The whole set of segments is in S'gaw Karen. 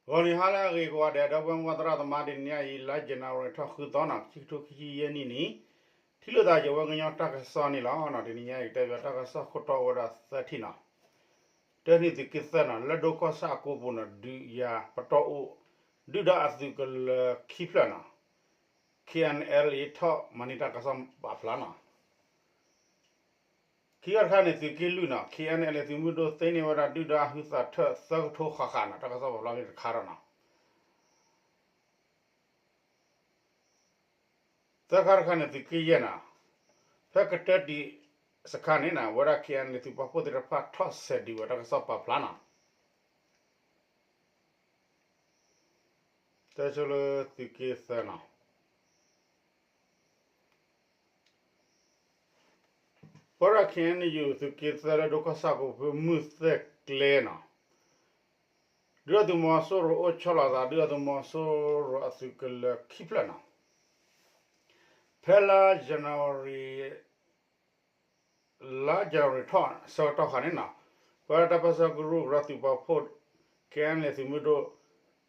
ဂီၤနံၤဟါလၢအဂ့ၤကိးဂၤဒဲး ဒီပုၢ်ဝဲၢ်မုၣ်သရၣ်သမါ တနံၤညါအံၤ လါ January ထီၣ်ဃုသီနီၤ ခံကထိခံဆံယဲၢ်နံၣ်န့ၣ် ထံၣ်လိာ်သးယဝဲကညီတၢ်ကစီၣ်န့ၣ်လီၤ. တနံၤညါအံၤ ကတဲဘၣ်တၢ်ကစီၣ်ခိၣ်တီအိၣ်ဝဲဒၣ်သၢထံၣ်နီၤ တၢ်န့ၣ်သုးက့သၢနီၤ လၢဒိကီၢ်ဆၣ်အကိပူၤနီၤ ဒုးယၤပတီၢ်အိၣ် ဒုၣ်ဒါအသုးကလၢၤခံဖျၢၣ်နီၤ KNLA ထီၣ်မၤန့ၢ်တၢ်ကစီၣ်ပာ်ဖျါနီၤ ခံဂၤတခါန့ၣ် သုးက့လွံၢ်နီၤ KNLA သုးမုၢ်ဒိၣ်သ့န့ၢ်ဝဲဒၣ်ဒုၣ်ဒါဟုသးထၢၣ်သၢကထိဃၣ်ဃၣ်နီၤ တၢ်ကစီၣ်ပာ်ဖျါန့ၣ်တခါဒီးနီၤ သၢခါတခါန့ၣ် သုးက့ယဲၢ်နီၤ ဖဲကတၢၢ်တံၢ်စခါန့ၣ်နီၤ ဝဲဒၣ် KNLA သုးပာ်ဖှိၣ်သ့ၣ်တဖၣ်ထီၣ်ဆဲးဒံးဝဲတၢ်ကစီၣ်ပာ်ဖျါနီၤ တၢ်ဆိလၢသုးက့သၢနီၤ ပဝဲဒၣ် KNU သုးက့သၢလၢဒိကီၢ်ဆၣ်ကိးဖုမုၢ်သဲၣ်ကျဲနီၤ ဒုၣ်ဒါသုးမီၤစိရိၤအိၣ်ဆီလီၤသး ဒုၣ်ဒါသုးမီၤစိရိၤအသုးကလၢၤခံဖျၢၣ်နီၤ ဖဲလါ January လါ January ထီၣ်ဆၢကတီၢ်ခါန့ၣ်နီၤ ပဝဲဒၣ်တၢ်ပၢဆှၢကရူၢ်ကရၢသုးပာ်ဖှိၣ် KNLA သုးမုၢ်ဒိၣ်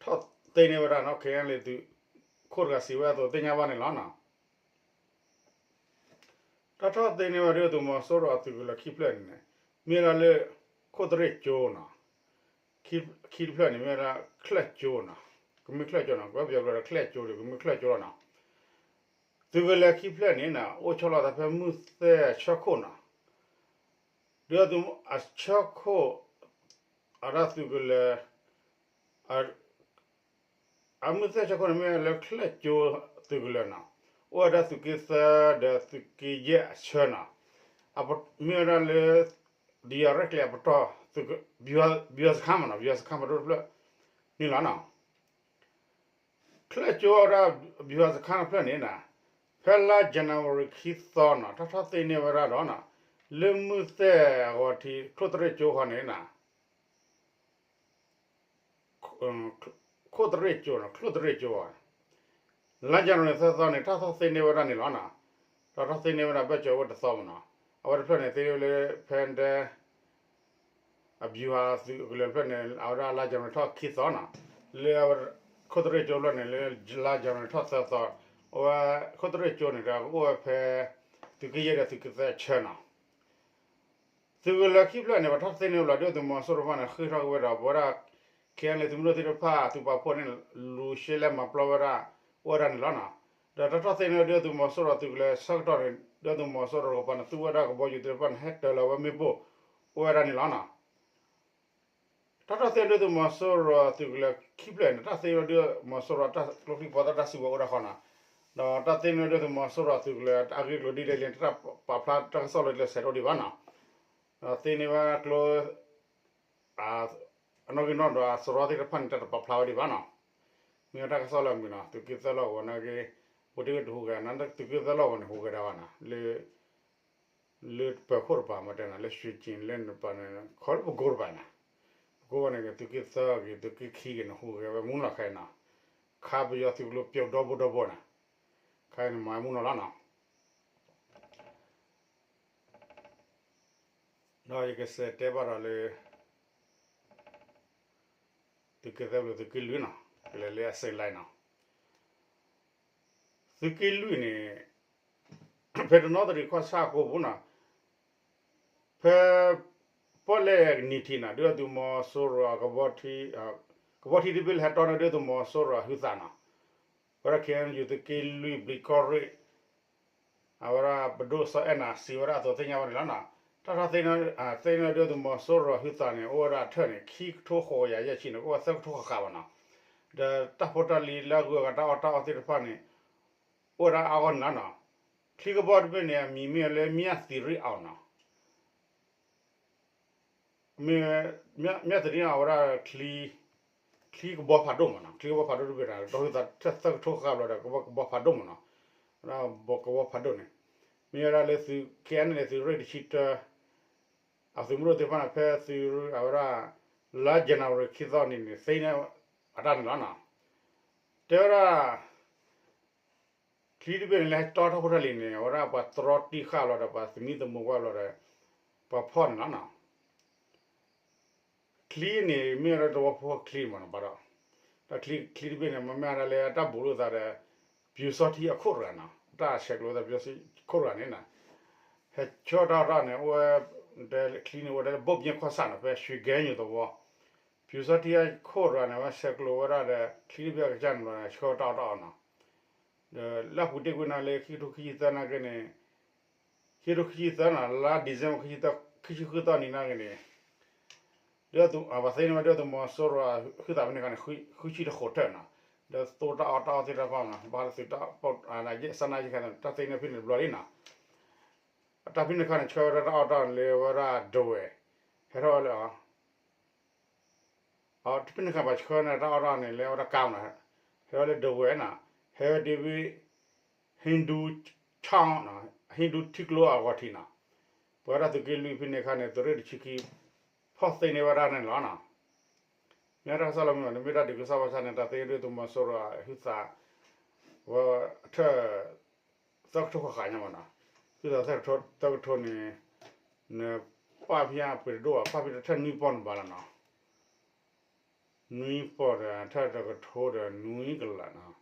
ထီၣ်သ့န့ၢ်ဝဲဒၣ်နီၤ KNLA သုးခိၣ်တဂၤစံးဝဲအသိးသ့ၣ်ညါဘၣ်န့ၣ်လီၤနီၤ တၢ်ထီၣ်သ့န့ၢ်ဝဲဒၣ်ဒုၣ်ဒါသုးမီၤစိရိၤအသုးကလၢၤခံဖျၢၣ်န့ၣ်န့ၣ် မ့ၢ်ဝဲဒၣ်လၢ ခိၣ်သရ့ၣ်ကၠိနီၤ ခံတဖျၢၣ်န့ၣ် မ့ၢ်ဝဲဒၣ်ချၢၣ်ကၠိနီၤ ကမ့ၢ်ချၢၣ်ကၠိနီၤ ကဘၣ်ပယီၤကျိာ်ဒီးချၢၣ်ကၠိဒီး ကမ့ၢ်ချၢၣ်ကၠိလီၤနီၤ သုးကလၢၤခံဖျၢၣ်န့ၣ်နီၤ အိၣ်ဆီလီၤသးဖဲမုၢ်သဲၣ်ဆၢခိၣ်နီၤ ဒုၣ်ဒါသုးအဆၢခိၣ် အဒၣ်သုးကလၢၤ အမုၢ်သဲၣ်ဆၢခိၣ်န့ၣ် မ့ၢ်လၢချၢၣ်ကၠိသုးကလၢၤနီၤ အိၣ်ဝဲဒၣ်သုးက့သၢဒီးသုးက့ယဲၢ်အဆၢနီၤ မ့ၢ်ဝဲဒၣ်လၢ ဒံယၤရဲၣ်ကျဲၤအပတီၢ် ဗျူဟာစခန်းမနီၤ ဗျူဟာစခန်းဖးဒိၣ်တဖျၢၣ်န့ၣ်လီၤနီၤ ချၢၣ်ကၠိဝဲဒၣ် ဗျူဟာစခန်းတဖျၢၣ်န့ၣ်နီၤ ဖဲလါ January ခံသီနီၤ တၢ်ထီၣ်သ့န့ၢ်ဝဲဒၣ်ဒီးနီၤ လၢမုၢ်သဲၣ်အဂီၤထံး ခိၣ်သရ့ၣ်ကၠိဃီန့ၣ်နီၤ ခိၣ်သရ့ၣ်ကၠိနီၤ ခိၣ်သရ့ၣ်ကၠိ လါ January သၢသီန့ၣ် တၢ်ထီၣ်သ့န့ၢ်ဝဲဒၣ်န့ၣ်လီၤနီၤ တၢ်ထီၣ်သ့န့ၢ်ဝဲဒၣ်ဘၢၣ်စၢၤဝဲတသီမနီၤ အဝဲတဖျၢၣ်န့ၣ် သ့န့ၢ်ဝဲလၢဖဲဒဲ အဗျူဟာသုးကလၢၤတဖျၢၣ်န့ၣ် အဝဲဒၣ်လါ January ထီၣ်ခံသီနီၤ လၢခိၣ်သရ့ၣ်ကၠိတဖျၢၣ်န့ၣ် လၢလါ January ထီၣ်သၢသီ အဝဲခိၣ်သရ့ၣ်ကၠိန့ၣ် ကအိၣ်ဝဲဖဲ သုးက့ယဲၢ်ဒီးသုးက့သၢအဆၢနီၤ သုးကလၢၤခံဖျၢၣ်န့ၣ် ပှၤထီၣ်သ့န့ၢ်ဝဲလီၤ ဒုၣ်ဒါသုးမီၤစိရိၤတဖၣ်န့ၣ် ဃ့ၢ်ထီၣ်က့ၤဝဲဒီး ပဝဲဒၣ် KNLA သုးမုၢ်ဒိၣ်သ့ၣ်တဖၣ် သုးပာ်ဖှိၣ်န့ၣ် လူၤရှဲလဲမၤပျီဝဲဒၣ် အိၣ်ဝဲဒၣ်န့ၣ်လီၤနီၤ ဒီးတၢ်ထီၣ်သ့န့ၢ်ဝဲဒုၣ်ဒါသုးမီၤစိရိၤသုးကလၢၤဆၢကတီၢ်န့ၣ် ဒုၣ်ဒါသုးမီၤစိရိၤတကပၤန့ၣ် သူဝဲဒၣ်ကဘီယူၤသ့ၣ်တဖၣ်န့ၣ် ဟဲတၢၤလီၤဝဲမ့ၣ်ပိၢ် အိၣ်ဝဲဒၣ်န့ၣ်လီၤနီၤ တၢ်ထီၣ်သ့န့ၢ်ဒုၣ်ဒါသုးမီၤစိရိၤသုးကလၢၤခံဖျၢၣ်န့ၣ် တၢ်သ့န့ၢ်ဒုၣ်ဒါသုးမီၤစိရိၤတၢ်ကျိချံမျိာ်သၣ်တၢ်စုကဝဲၤအိၣ်ဒၣ်ဃီနီၤ ဒီးတၢ်သ့န့ၢ်ဒုၣ်ဒါသုးမီၤစိရိၤသုးကလၢၤအဂ့ၢ်အကျိၤဒ်လဲၣ်လံ တၢ်ပာ်ဖျါတၢ်ကစီၣ်လၢကျဲစဲးတအိၣ်ဒံးဘၣ်နီၤ ဒီးသ့န့ၢ်ဝဲကျိ အနီၣ်ဂံၢ်နီၣ်ဒွးစရီသ့ၣ်တဖၣ်န့ၣ် တၢ်တပာ်ဖျါဝဲဒံးဘၣ်နီၤ မ့ၢ်ဝဲတၢ်ကစီၣ်လၢအမုာ်နီၤ သုးက့သၢလီၢ်ကဝီၤနာ်က့ ပတံၤဝဲတဟူးဂဲၤ သုးက့သၢလီၢ်ကဝီၤန့ၣ် ဟူးဂဲၤဒၣ်ဘၣ်နီၤ လၢ လၢပၢၤခိၣ်တပၤမ့ၢ်တဲနီၤ လၢရွှ့ၤကၠ့ၤလၢနပၤန့ၣ် ခီလၢပကိတပၤနီၤ ပကိဝဲန့ၣ် သုးက့သၢဂ့ၤ သုးက့ခံဂ့ၤန့ၣ် ဟူးဂဲၤဝဲမူနီၤခဲအံၤနီၤ ခါပယီၤသုးကျိၤပျီဒီဘိဒီဘိနီၤ ခဲအံၤန့ၣ်မၤမူနီၤလီၤနီၤ ဒီးယကစံးတဲဘၣ်ဒီးလၢ သုးက့သၢဘျီသုးက့လွံၢ်နီၤ ကလဲၤလၢအစ့လါနီၤ သုးက့လွံၢ်န့ၣ် ဖဲတနီသရံၣ်ကီၢ်ဆၣ်အကိပူၤနီၤ ဖဲ ပီၣ်လဲၣ်နံၤထံးနီၤ ဒုၣ်ဒါသုးမီၤစိရိၤ ကဘီထံတဘ့ၣ်လၢဟဲတီၢ်န့ၢ်ဒုၣ်ဒါသုးမီၤစိရိၤအဟုသၣ်နီၤ ဝဲဒၣ် ခ့ၣ်အဲၣ်ယူၣ် သုးက့လွံၢ်ဘျံးကီၢ်ရ့ၣ် အဝဲဒၣ်ပဒိၣ်စီၤအဲၣ်နၤစံးဝဲဒၣ်အသိးသ့ၣ်ညါဝဲန့ၣ်လီၤနီၤ တၢ်ထီၣ်သ့န့ၢ် သ့န့ၢ်ဒုၣ်ဒါသုးမီၤစိရိၤအဟုသၣ်န့ၣ် အိၣ်ဝဲဒၣ်အထၢၣ်န့ၣ် ခံကထိဃိးကယၤယဲၢ်ဆံန့ၣ် ကအိၣ်ဝဲသၢကထိဃၣ်ဃၣ်ဘၣ်နီၤ ဒီးတၢ်ဖိတၢ်လံၤလၢအဂုၤအဂၤတၢ်အီၣ်တၢ်အီသ့ၣ်တဖၣ်န့ၣ် အိၣ်ဝဲဒၣ်အါဂီၢ်န့ၣ်လီၤနီၤ ချံကဘီတဘ့ၣ်န့ၣ် အမံၤမ့ၢ်ဝဲလၢ မြသီရိအောင်နီၤ မ့ၢ် မြသီရိအောင် အဝဲဒၣ် ချံကဘီဖးဒိၣ်မ့ၢ်နီၤ ချံကဘီဖးဒိၣ်တဘ့ၣ်န့ၣ် ဒီးဟုသးထၢၣ်သၢကထိဃၣ်ဃၣ်ဘျီဒီး ကဘီကဘီဖးဒိၣ်မ့ၢ်နီၤ ကဘီဖးဒိၣ်န့ၣ် မ့ၢ်ဝဲဒၣ်လၢသုး ခ့ၣ်အဲၣ်ယူၣ် သုးရ့ၣ်တဆံတၢ အသုးမုၢ်ဒိၣ်သ့ၣ်တဖၣ်န့ၣ် ဖဲသုးအဝဲဒၣ် လါ January ခံသီန့ၣ်န့ၣ် သ့န့ၢ်အတၢ်န့ၣ်လီၤနီၤ တဲဝဲဒၣ် ချံတဘ့ၣ်န့ၣ်လၢဟဲတီၢ်တၢ်ဖိတၢ်လံၤန့ၣ် အဝဲဒၣ်ပှၤတြီတံၢ်ဃာ်ဘျီဒီး ပှၤသမံသမိးကွၢ်ဘျီဒီး ပှၤဖီၣ်န့ၣ်လီၤနီၤ ချံန့ၣ် မ့ၢ်ဝဲဒၣ်သဝီဖိချံမ့ၢ်နီၤ ဘၣ်ဒီး တၢ်ချံတဘ့ၣ်န့ၣ် မ့မ့ၢ်ဒၣ်လၢတၢ်ဘူးလိာ်သးဒီး ပျူစောထီးအခိၣ်တဂၤနီၤ, တၢ်ဆဲးကျိးဝဲဒၣ်ပျူစောထီးအခိၣ်တဂၤန့ၣ်နီၤ, ဟဲဆှၢတၢ်အီၣ်တၢ်အီန့ၣ် အိၣ်ဝဲ ချံန့ၣ်အိၣ်ဝဲဒၣ်လၢဘိၣ်ပညဲၣ်ခီၣ်ဆၣ်နီၤ, ဖဲရွှေဂဲညိုသဝီ, ပျူစောထီးအခိၣ်တဂၤန့ၣ် ဝဲဆဲးကျိးဝဲဒၣ်ဒီး ချံတဘ့ၣ်အကစၢ်န့ၣ်ဘျီန့ၣ် ဆှၢတၢ်အီၣ်တၢ်အီနီၤ, ဒီးလၢအပူၤတ့ၢ်ကွံာ်န့ၣ်လၢ ခံကထိခံဆံသၢနာ်က့န့ၣ် ခံကထိခံဆံသၢနီၤ, လါ December ခံဆံသၢ ခံဆံဃုသီနံၤနာ်က့န့ၣ် ဒုၣ်ဒါသုး ပှၤသ့န့ၢ်ဝဲဒုၣ်ဒါသုးမီၤစိရိၤ ဟုသးဖဲန့ၣ်ခါန့ၣ် ဃုဆံတဃိးထၢၣ်နီၤ, ဒီးသိတၢ်အီၣ်တၢ်အီသ့ၣ်တဖၣ်နီၤ, ဘၣ်လၢသုးတၢ်ပီး စနယခ တၢ်သ့န့ၢ်ဖဲန့ၣ်တဘျီလံနီၤ, တၢ်ဖဲန့ၣ်ခါန့ၣ် ဆှၢဝဲဒၣ်တၢ်အီၣ်တၢ်အီန့ၣ်လၢဝဲဒၣ်ဒဝဲၢ်, ဟဲထီၣ်ဝဲလၢ တဖဲန့ၣ်ခါပှၤဆှၢန့ၢ်တၢ်အီၣ်တၢ်အီန့ၣ် လၢဝဲဒၣ်ကါမနီၤ, ဟဲဝဲလၢဒဝဲၢ်နီၤ, ဟဲဝဲဒ်ဝဲ Hindu Town နီၤ, Hindu ထံကျိအဂီၤထံးနီၤ, ပဝဲဒၣ်သုးက့လွံၢ်ဖဲန့ၣ်ခါန့ၣ် သုးရ့ၣ်တဆံခံ ဖီၣ်သ့န့ၢ်ဝဲဒၣ်န့ၣ်လီၤနီၤ, မ့ၢ်တၢ်ကစီၣ်လၢမုၢ်နီၤ, မ့ၢ်တၢ်ဒုးကစီၣ်ဘၣ်ဆၣ်န့ၣ် တၢ်သ့ဒုၣ်ဒါသုးမီၤစိရိၤ ဟုသး ဝဲထၢၣ် သၢကထိဃၣ်ဃၣ်ညါမနီၤ, ဟုသးသၢကထိ သၢကထိန့ၣ် နပာ်ဖဲအပှ့ၤတဒိၣ်ဘၣ်, ပာ်ဖဲတထၢၣ်နွံပီၢ်န့ၣ်ဘၣ်လီၤနီၤ, နွံပီၢ်ဒီး ထၢၣ်တကထိဒီးနွံကလးနီၤ,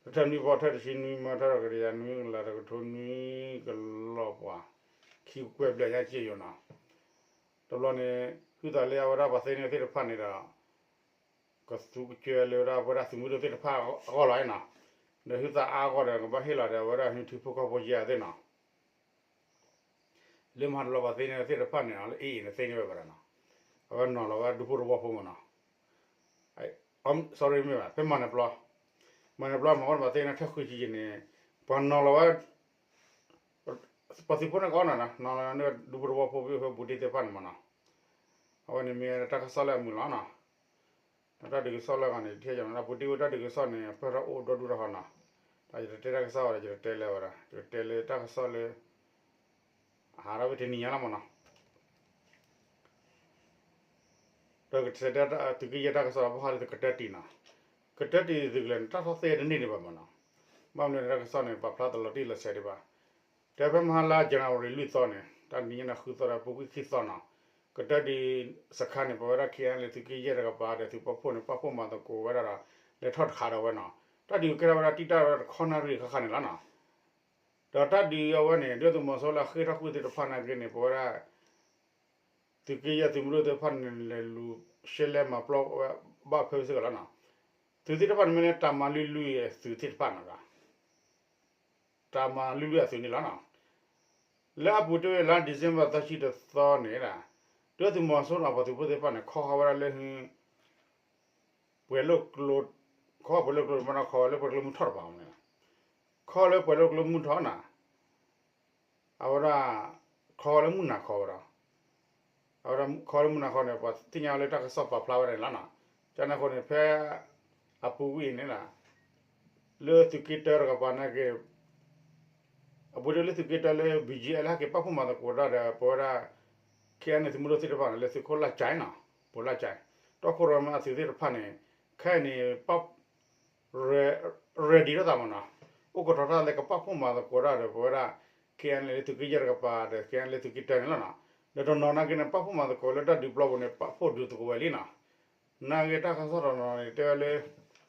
တထၢၣ်နွံပီၢ် ထၢၣ်တဆံနွံမၢ ထၢၣ်တကယၤနွံကလး တကထိနွံကလီၢ်ပှၤ ခံကွဲၢ်ဘျဲၣ်ညါက့ယိာ်နီၤ, တဘျီန့ၣ် ဟုသးလၢအဝဲဒၣ်ပှၤသ့န့ၢ်သ့ၣ်တဖၣ်န့ၣ်ဒီး ကသူကစၢလၢဝဲဒၣ်ပဝဲဒၣ်သုးမုၢ်ဒိၣ်သ့ၣ်တဖၣ်အဂီၢ်လီၤနီၤ, ဒီးဟုသးအါအဂီၢ်ဒီး ကဘၣ်ဟ့ၣ်လီၤဒီး အဝဲဒၣ်ဟံးထံဖိကီၢ်ဖိယဲၢ်သ့ၣ်နီၤ လၢမဟါတဘျီပှၤသ့န့ၢ်သ့ၣ်တဖၣ်န့ၣ် လၢ AA န့ၣ်သ့န့ၢ်ဝဲဘၣ်ဒီးနီၤ, အဝဲနီၤလီၤဝဲဒူဖိသဝီဖိမနီၤ, sorry မ့ၢ်ဘၣ် ဖဲမၤနၢၤပျီ, မၤနၢၤပျီမၤဝဲဒၣ်ပှၤသ့န့ၢ်ထၢၣ်ဃုဆံယံာ်န့ၣ် ပှၤနီၤလီၤဝဲ ပှၤသုးဖိန့ၣ်ကအီၣ်နီၤနီၤ နီၤလီၤန့ၢ်ဒူဖိသဝီဖိဖဲဘူးတ့ၢ်သ့ၣ်တဖၣ်န့ၣ်မနီၤ, အဝဲန့ၣ်မ့ၢ်တၢ်ကစီၣ်လၢအမုာ်လီၤနီၤ, တၢ်ဒုးကစီၣ်လၢအဂၤန့ၣ် ထဲယၤမနီၤ ဘူးတ့ၢ်ဝဲတၢ်ဒုးကစီၣ်န့ၣ် အပၢၢ်ထီၣ်အိၣ်ဒီဒူၣ်တဟီနီၤ, တၢ်ယတတဲတၢ်ကစီၣ်ဝဲဒီး ယတတဲလၢဝဲဒၣ် ယကတဲလၢတၢ်ကစီၣ်လၢ ဟးထီၣ်ဝဲတနံၤညါလီၤမနီၤ ဒီးကတဲသုးက့ယဲၢ်တၢ်ကစီၣ် ဘၣ်ဃးလၢသုးကတၢၢ်တံၢ်နီၤ, ကတၢၢ်တံၢ်သုးကလၢၤန့ၣ် တၢ်ထီၣ်သ့တန့ၢ်ဒံးဘၣ်မနီၤ, ဘၣ်မနုၤန့ၣ် တၢ်ကစီၣ်န့ၣ် ပာ်ဖျါတလီၤတံၢ်လီၤဆဲးဒံးဘၣ်, တဲဖဲမဟါလါ January လွံၢ်သီန့ၣ် တၢ်နံၤညါန့ၣ်ဃုသီဒီး ပူၤကွံာ်ခံသီနီၤ, ကတၢၢ်တံၢ်စခါန့ၣ် ပဝဲဒၣ် KNLA သုးက့ယဲၢ်တကပၤဒီးသုးပာ်ဖှိၣ်န့ၣ် ပာ်ဖှိၣ်မၤသကိးဝဲဒၣ်ဒီး လဲၤထီၣ်တခးဒီးဝဲနီၤ, တၢ်ဒုးကဲထီၣ်ဝဲဒၣ်တံၢ်တၢ်ဝဲဒၣ်တခီနၣ်ရံၣ်ဃၣ်ဃၣ်န့ၣ်လီၤနီၤ ဒီးတၢ်ဒုးအဝဲန့ၣ် ဒုၣ်ဒါသုးမီၤစိရိၤလၢအဃ့ၢ်ထီၣ်ကွံာ်သ့ၣ်တဖၣ်နာ်က့န့ၣ် ပဝဲဒၣ် သုးက့ယဲၢ်သုးမုၢ်ဒိၣ်သ့ၣ်တဖၣ်န့ၣ် လဲၤလူၤရှဲလဲမၤပျီဝဲဘၣ်ဖဲစ့ၢ်ကီးလီၤနီၤ, သုးသ့ၣ်တဖၣ်န့ၣ်မ့ၢ်လၢတၢ်မၤလုၢ်လုၢ်အသုးသ့ၣ်တဖၣ်နီၤ, တၢ်မၤလုၢ်လုၢ်အသုးန့ၣ်လီၤနီၤ, လၢအပူၤတ့ၢ်ဝဲလါ December သၢဆံတသီန့ၣ် ဒုၣ်ဒါသုးမီၤစိရိၤပှၤသုးဖိသ့ၣ်တဖၣ်န့ၣ် ခီဃီဝဲဒၣ်လၢ ပှဲၤလိာ်ကျိ, ခီပှဲၤလိာ်ကျိမ့ၢ်နီၤ ခီလၢပှဲၤလိာ်ကျိမုၢ်ထီၣ်တပၤမ့ၢ်နီၤ, ခီလၢပှဲၤလိာ်ကျိမုၢ်ထီၣ်နီၤ, အဝဲဒၣ် ခီလၢမုၢ်နၤခီဝဲဒီး, အဝဲဒၣ်ခီလၢမုၢ်နၤခီန့ၣ် ပှၤသ့ၣ်ညါဝဲလၢတၢ်ကစီၣ်ပာ်ဖျါဝဲဒၣ်န့ၣ်လီၤနီၤ, ကန့ၣ်အဃိန့ၣ် ဖဲအပူၤကွံာ်အံၤန့ၣ် လၢသုးက့တၢတကပၤနာ်က့ အပူၤတ့ၢ်လၢသုးက့တၢလၢ ဘီၣ်ကၠံအဲၣ် လၢဟဲက့ၤပာ်ဖှိၣ်မၤသကိးတၢ်ဒီး ပဝဲဒၣ် ခ့ၣ်အဲၣ်န့ၣ် သုးမုၢ်ဒိၣ်သ့ၣ်တဖၣ်န့ၣ် လၢသုးခိၣ်လၢ်ကၠဲနီၤ, ပိၤလၢ်ကၠဲ, တီခိၣ်ရိၣ်မဲအသုးသ့ၣ်တဖၣ်န့ၣ် ခဲအံၤန့ၣ် ပာ် ready ထီၣ်သးမ့ၢ်နီၤ, အိၣ်ကတီၤထီၣ်လၢကပာ်ဖှိၣ်မၤသကိးတၢ်ဒီး ပဝဲဒၣ် ခ့ၣ်အဲၣ်န့ၣ် လၢသုးက့ယဲၢ်တကပၤဒီး ခ့ၣ်အဲၣ်န့ၣ် လၢသုးက့တၢန့ၣ်လီၤနီၤ, ဒီးတနီၤနာ်က့န့ၣ် ပာ်ဖှိၣ်မၤသကိးလၢတၢ်ဒုးပျီပူၤန့ၣ် ပာ်ဖှိၣ်ဒုးသကိးဝဲလံနီၤ, နာ်က့တၢ်ကစီၣ်တနီၤန့ၣ် တဲဝဲလၢ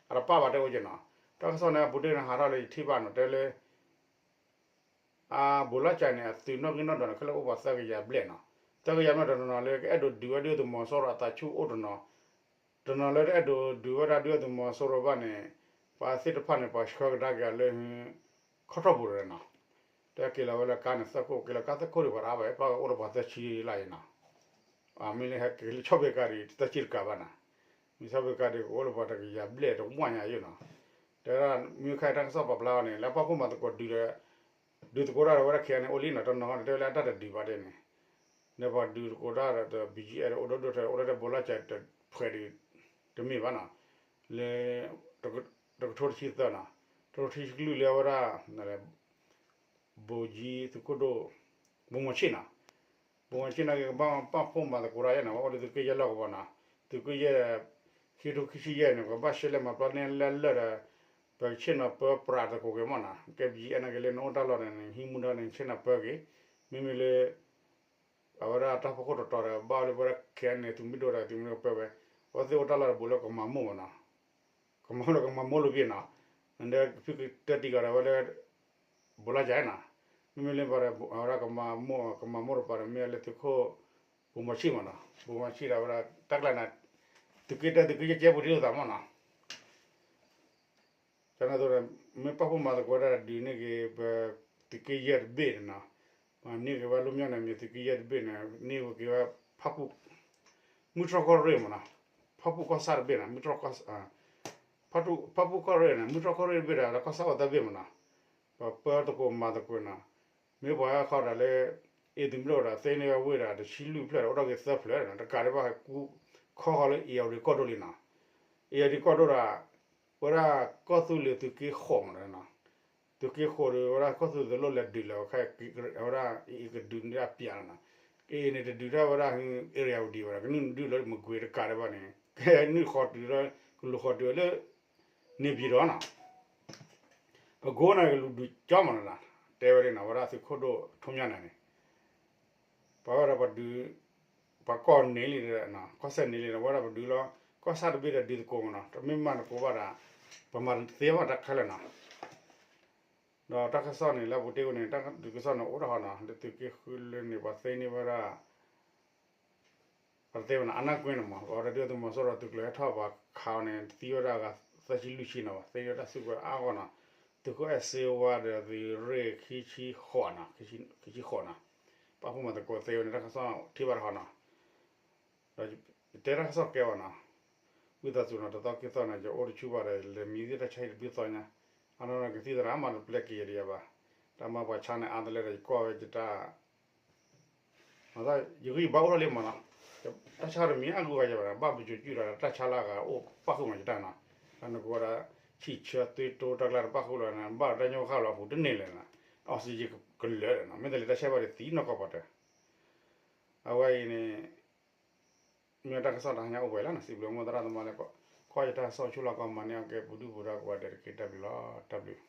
အတပာ်ဘၣ်တဲအိၣ်က့နီၤ, တၢ်ကစီၣ်န့ၣ် အပူၤတ့ၢ်န့ၣ် ဟးထီၣ်လၢယထံၣ်ဘၣ်နီၤ တဲလၢ အဘိးလီၤကၠဲန့ၣ် အသုးနီၣ်ဂံၢ်နီၣ်ဒွးန့ၣ် ခဲလၢာ်အိၣ်ပှၤသၢကယၤဘျဲၣ်နီၤ, သၢကယၤဘျဲၣ်တနီၤနီၤလၢကအဲၣ်ဒိးဒုးဝဲဒုၣ်ဒါသုးမီၤစိရိၤအသးဆူၣ်အိၣ်တနီၤ, တနီၤလၢတအဲၣ်ဒိးဒုးဝဲဒၣ်ဒုၣ်ဒါသုးမီၤစိရိၤဘၣ်န့ၣ် ပှၤသ့ၣ်တဖၣ်န့ၣ် ပှၤဆှၢကဒါက့ၤလၢ ခီထီၣ်ပူၤတနီၤ, တဲက့ၤလီၤဝဲလၢကါန့ၣ်သၢခိၣ် က့ၤလီၤကါသၢခိၣ်ဒံးပှၤတအါဘၣ် ပှၤအိၣ်လၢပှၤသၢဆံလၢအံၤနီၤ, အမ့ၢ်လၢဟဲက့ၤလၢဆီၣ်ဘ့ကါဒံး တသၢဆံတကးဘၣ်နီၤ, မ့ၢ်ဆီၣ်ဘ့ကါဒံး ကအိၣ်လၢပှၤတကယၤဘျဲၣ်တဝၢညါယိာ်နီၤ, တဲဝဲဒၣ် မ့ၢ်ခါအံၤတၢ်ကစီၣ်ပာ်ဖျါအီၤန့ၣ် လၢပာ်ဖှိၣ်မၤသကိးဒုးဒီး ဒုးသကိးတၢ်ဒီးဝဲဒၣ် ခ့ၣ်အဲၣ်န့ၣ် အိၣ်လံနီၤ, တနီၤန့ၣ် တဲဝဲလၢအတၢ်တဒုးဘၣ်တဲန့ၣ်, ဒီးပှၤဒုးသကိးတၢ်ဒီး ဘီၣ်ကၠံအဲၣ်ဒီး အိၣ်ဒီဒိၣ်ထဲ အိၣ်ဒီးဘိးလီၤကၠဲတဖှဲးဒံး တမ့ၢ်ဘၣ်နီၤ, လၢ တကထိတဆံသၢနီၤ, တကထိတဆံကလုၢ်လၢအဝဲဒၣ် ဘိၣ်ကၠံသုးခိၣ်ဒိၣ် ဘိၣ်မီၤဆ့ၣ်နီၤ, ဘိၣ်မီၤဆ့ၣ်နာ်က့ ကဘၣ်ပာ်ဖှိၣ်မၤသကိးတၢ်ယဲၢ်နီၤ, ဝဲအိၣ်လၢသုးက့ယဲၢ်လီၢ်ကဝီၤနီၤ, သုးက့ယဲၢ် ခံကထိခံဆံယဲၢ်န့ၣ် ကဘၣ်ရှဲလဲၣ်မၤပျီန့ၢ်လၢလၢၢ်ဒီး ပကဆ့ၣ်နီၤပၢပြးသကိးက့ၤမ့ၢ်နီၤ, ကဲ ဘီၣ်ကၠံအဲၣ်နာ်က့ လၢနအိၣ်တၢ်လီၢ်န့ၣ် နဟံးမူဒါန့ၣ် ဆ့ၣ်နီၤပၢက့ၤ, မ့မ့ၢ်လၢ အဝဲဒၣ်တၢ်ဖီခိၣ်တတီၤဒီး ဘၣ်လၢပဝဲဒၣ် ခ့ၣ်အဲၣ်န့ၣ် သုးမုၢ်ဒိၣ်ဒီး သုးမုၢ်ဒိၣ်ပၢဝဲ, အဝဲသ့ၣ်အိၣ်တၢ်လီၢ်တဘိးလၢကမၤမိၢ်မ့ၢ်နီၤ, ကမၤမိၢ်ဒီးကမၤမိၢ်လိာ်ဘ့ၣ်နီၤ, နဒီးဖုကတၢၢ်တံၢ်ကီးဒီးဝဲလၢ ဘိးလါယၤနီၤ, မ့မ့ၢ်လၢပှၤဒီး အဝဲဒၣ်ကမၤမိၢ် ကမၤမိၢ်တပၤဒီး မ့ၢ်လၢသုးခိၣ် ဘိးမီၤဆံၣ်မနီၤ, ဘိးမီၤဆံၣ်ဒီးဝဲဒၣ် တၢ်ကျါန့ၣ် သုးက့တၢ သုးက့ယဲၢ်ကဲပူၤဒ်လိာ်သးမနီၤ ကန့ၣ်အသိးဒီး မ့ၢ်ပာ်ဖှိၣ်မၤသကိးဝဲဒၣ်ဒုးန့ၢ်က့ၤ ပသုးက့ယဲၢ်တဘ့ၣ်န့ၣ်နီၤ, မၤန့ၢ်က့ၤဝဲလၢမညီန့ၣ် မ့ၢ်သုးက့ယဲၢ်တဘ့ၣ်န့ၣ် န့ၢ်ဝဲက့ၤဝဲ ဖၣ်ပူၣ် မုၢ်တြီၢ်ကီၢ်ရ့ၣ်မနီၤ, ဖၣ်ပူၣ်ကီၢ်ဆၣ်တဘ့ၣ်န့ၣ် မုၢ်တြီၢ်ကီၢ် ဖၣ်ပူၣ်ကီၢ်ရ့ၣ်န့ၣ် မုၢ်တြီၢ်ကီၢ်ရ့ၣ်တဘ့ၣ်ဒီး ဒီးကီၢ်ဆၣ်အိၣ်သၢဘ့ၣ်မနီၤ, ပပၢသကိးမၤသကိးနီၤ, မ့ၢ်ပှၤဟဲခီဒီးလၢ အ့ၣ်သုးမုၢ်ဒိၣ်ဒီး သ့န့ၢ်ဝဲဝ့ၢ်ဒီး တဆံလွံၢ်ဖျၢၣ်ဒီး အိၣ်ထီၣ်က့ၤသၢဖျၢၣ်ဒီး တကးဒံးဘၣ် ဟဲကူခီဃီလၢ အ့ၣ်ယၣ်ဝတံၣ်ကီၢ်ဒိၣ်လံနီၤ, အ့ၣ်ယၣ်ဝတံၣ်ကီၢ်ဒိၣ်ဒီး ဝဲဒၣ်ကီၢ်သူလ့ၤသုးက့ဃိးမနီၤ, သုးက့ဃိးဒီး ဝဲဒၣ်ကီၢ်သူလ့ၤတလိၣ်လဲၤဒုးလၢၤခဲ ဝဲဒၣ်အ့ၣ်ကဒုးန့ၢ်ဒၣ်ပၠးလီၤနီၤ, အ့ၣ်န့ၣ်တဒုးတၢ်ဝဲဒၣ် အ့ၣ်ယၣ်ဝတံၣ်ဝဲဒီး ကနုာ်ဒုးလၢမကွ့ၤတကးဒံးဘၣ်န့ၣ် ကနုာ်ဃီတုၤလၢ ကလူၤဃီတုၤလၢ န့ၣ်ပံၤဒီးနီၤ ပကိးန့ၣ်ကလူၤဒုးကၠီမနီၤ, တဲဝဲဒၣ်နီၤ ဝဲဒၣ်သုးခိၣ်ဒိၣ်ထူမၠၣ်န့ၣ်န့ၣ် ပှၤဝဲဒၣ်ပှၤဒုး ပှၤကီၢ်န့ၣ်လံ ကီၢ်စဲၣ်န့ၣ်လံ ဝဲဒၣ်ပဒုးလီၤ ကီၢ်ဆၣ်တဘ့ၣ်ဒီးဒုးသကိးမနီၤ တမ့ၢ်မၤသကိးဘၣ်ဒီး ပမၤတသ့ဘၣ်တၢ်ခဲလၢာ်နီၤ, ဒီးတၢ်ကစီၣ်န့ၣ် လၢပူၤတ့ၢ်ဝဲန့ၣ် တၢ်ဒုးကစီၣ်န့ၣ်အိၣ်ဒၣ်ဟီနီၤ လၢသုးက့ဃုလၢန့ၣ် ပှၤသ့န့ၢ်ဝဲဒၣ် ပှၤတသ့ဝဲနီၤ အနၢ်ကွ့န့ၣ်မး ပှၤဒီးဒုးသုးမီၤစိရိၤသုးကျိၤဟဲထီၣ်ပှၤခးအီၤန့ၣ် သံဝဲဒၣ်အဂၤသၢဆံလွံၢ်ဆံနီၤ သ့ဝဲဒၣ်စုကဝဲၤအါဂီၢ်နီၤ, သုးခိၣ်အဲၣ်စ့ဝါဒီးသုးရ့ၣ်ခံဆံဃိးနီၤ, ခံဆံဃိးနီၤ, ပာ်ဖှိၣ်မၤသကိးသ့ဝဲန့ၣ် တၢ်ကစီၣ်ထံၣ်ဘၣ်တဟီနီၤ, ဒီးယတဲတၢ်ကစီၣ်ကဲဝဲနီၤ, ဝံသးစူၤနီၤ တသီခံသီန့ၣ် ယအိၣ်တဆူၣ်ဘၣ်ဒီး လဲၤမံသ့ၣ်တၢ်ဆါဟံၣ်တဘျုးသီညါ, အနီၢ်နီၢ်ကသံၣ်သရၣ်မးတပျဲက့ၤယၤဒံးယၤဘၣ်, တၢ်မၤပှၤဆါန့ၣ်အါတလၢဒီး ယကွၢ်ဝဲယတၢ် ယဂံၢ်ဘါအိၣ်ထီၣ်လံမးနီၤ, တၢ်ဆါတမံၤအဂုၤအဂၤယၤဘၣ် ဘၣ်ပစိၤကုၢ်ဒီးတၢ်ဆါလၢအဂၤအိၣ်ပၣ်ဃုာ်မးယတၢ်နီၤ, တၢ်နကဝဲဒၣ် ဆံၣ်ဆၢသွံတိတၢ်ကျါတပၣ်ဃုာ်လီၤန့ၣ် ဘၣ်တၢ်ညိၣ်ဃၣ်လီၤအပူၤတန့ၢ်လၢၤနီၤ, အီစံယကလၢာ်ဒီးနီၤ မ့ၢ်တလၢတၢ်ဆါဘၣ်ဒီးသံနီၢ်ကီၢ်ပှၤတၢၢ်, အဝဲအံၤန့ၣ် မ့ၢ်တၢ်ကစီၣ်တဟါညါအိၣ်ဝဲလီၤနီၤ စံးဘျုးမိၢ်သရၣ်သမါလၢ ကွၢ်ယတၢ်ကစီၣ်ဆူၣ်လီၤကီးမၤန့ၢ်အကဲပူၤဒုၣ်ပူၤဒါကိးဂၤဒဲးတက့ၢ် တၢ်ဘျုးလီၤ တၢ်ဘျုး